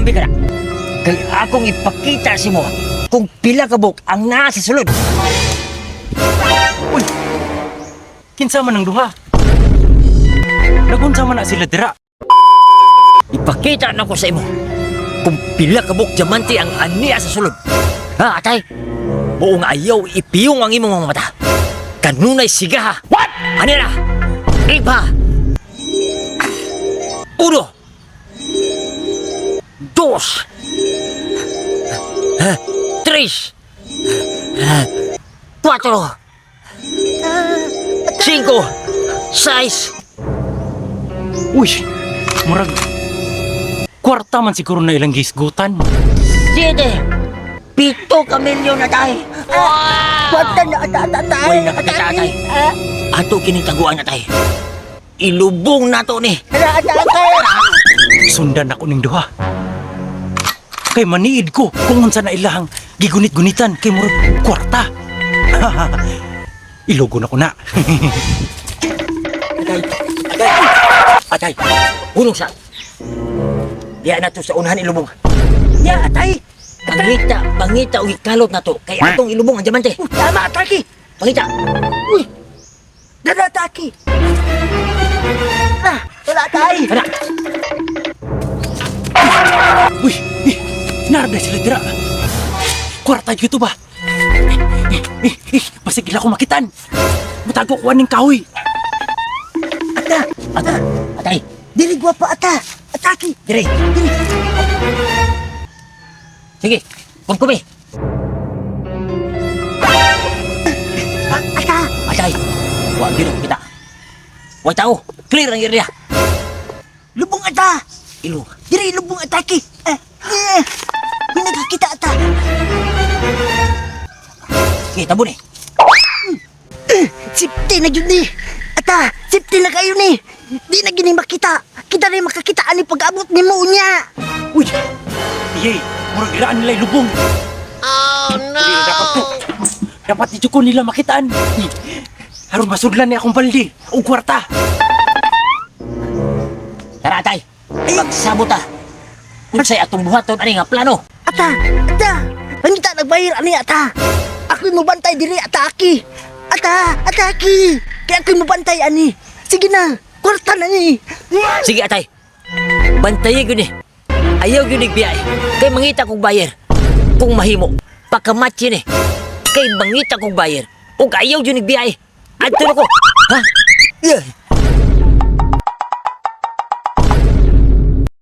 Abi ka na. Kay akong ipakita si mo kung pila ka buok ang naa sa sulod. Uy! Kinsa man ang duha? Nagunsa man na sila dira? Ipakita na ko sa imo kung pila ka buok diamante ang ania sa sulod. Ha, atay? Buong ayaw ipiyong ang imong mga mata. Kanunay siga ha. What? Ani na? Ipa. Uno. Dos. Tres. Cuatro. Cinco. Seis. Uy! Murag kwarta man siguro na ilang gisgutan. Siete. 7 ka milyon na tayo. Kwarta na, ata, ata, ata. Way nakakita, atay. Ato kining taguan na tayo. Ilubong nato ni. Ata, ata, ata. Sundan ako ning duha. Kay maniid ko kung unsa na ilahang gigunit-gunitan kay murag kwarta. Ilogo na ko na. Atay. Atay. Atay. Hunong sa. Diya na to sa unahan ilubong. Ya, atay. Pangita, pangita og ikalot na to kay atong ilubong ang diamante. Tama, ataki. Pangita. Uy. Dara, ataki. Ah, wala, atay. Ana. Uy, eh, narda sila dira. Kwarta gyud to ba? Eh, eh, eh, basig ila ko makitan. Mutago ko aning kahoy. Ata, Atay. Atay. dili gwapa, ata. Ataki. Dire. Dili. Sige. Kumkumi. Ata. Atay. Wa gyud ko kita. Wa tao. Clear ang area. Lubong, ata. Ilo. Dili, lubong, ataki. Ah, eh. May nakakita, ata. Sige, tabo ni. Sipte na yun ni. Ata, sipte na kayo ni. Di na gini makita. Kita rin makakita ani pag-abot ni mo niya. Uy, iyay, murag iraan nila lubong. Oh no! Dapat to. Dapat di ko nila makitaan. Aron masudlan ni akong balde og kwarta. Tara, atay. Magsabot ta. Unsay atong buhaton ani nga plano? Ata, ata, pangita nagbayar ani ata. Ako'y mabantay diri ata aki. Ata, ata aki. Kaya ako'y mabantay ani. Sige na, kwarta na ni. Sige, atay. Bantayi gyud ni. Ayaw gyud ni biyay. Kay mangita kog buyer. Kung mahimo, pakamatchi ni. Kay mangita kog buyer. Ug ayaw gyud ni biyay. Adto na ko. Ha? Yeah.